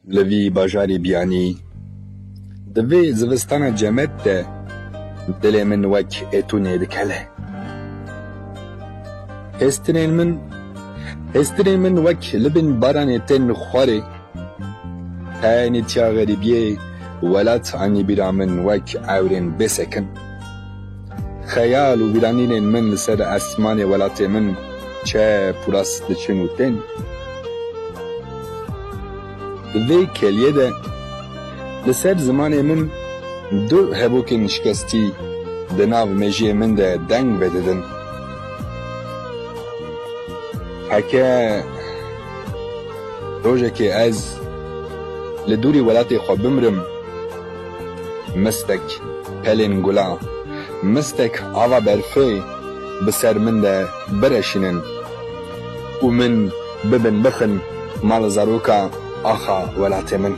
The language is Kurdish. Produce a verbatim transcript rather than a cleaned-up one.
Li vî bajarê biyanî, di vê zivistana cemet de dilê min wek êtûnê dikele. Hêstirên min, hêstirên min wek libên baranê tên xwarê. Tenê tiya xerîbiyê welat anî bîra min wek ewrên bêsekin. Xeyal û bîranînên min li ser esmanê welatê min çep û rast diçin û tên. Di vê keliyê de li ser zimanê min du hebokên şikestî di nav mêjiyê min de deng vedidin. Heke rojekê ez li dûrî welatê xwe bimrim, mistek pelên gula, mistek ava berfê bi ser min de bireşînin û min bibin bixin mal zaroka axa welatê min.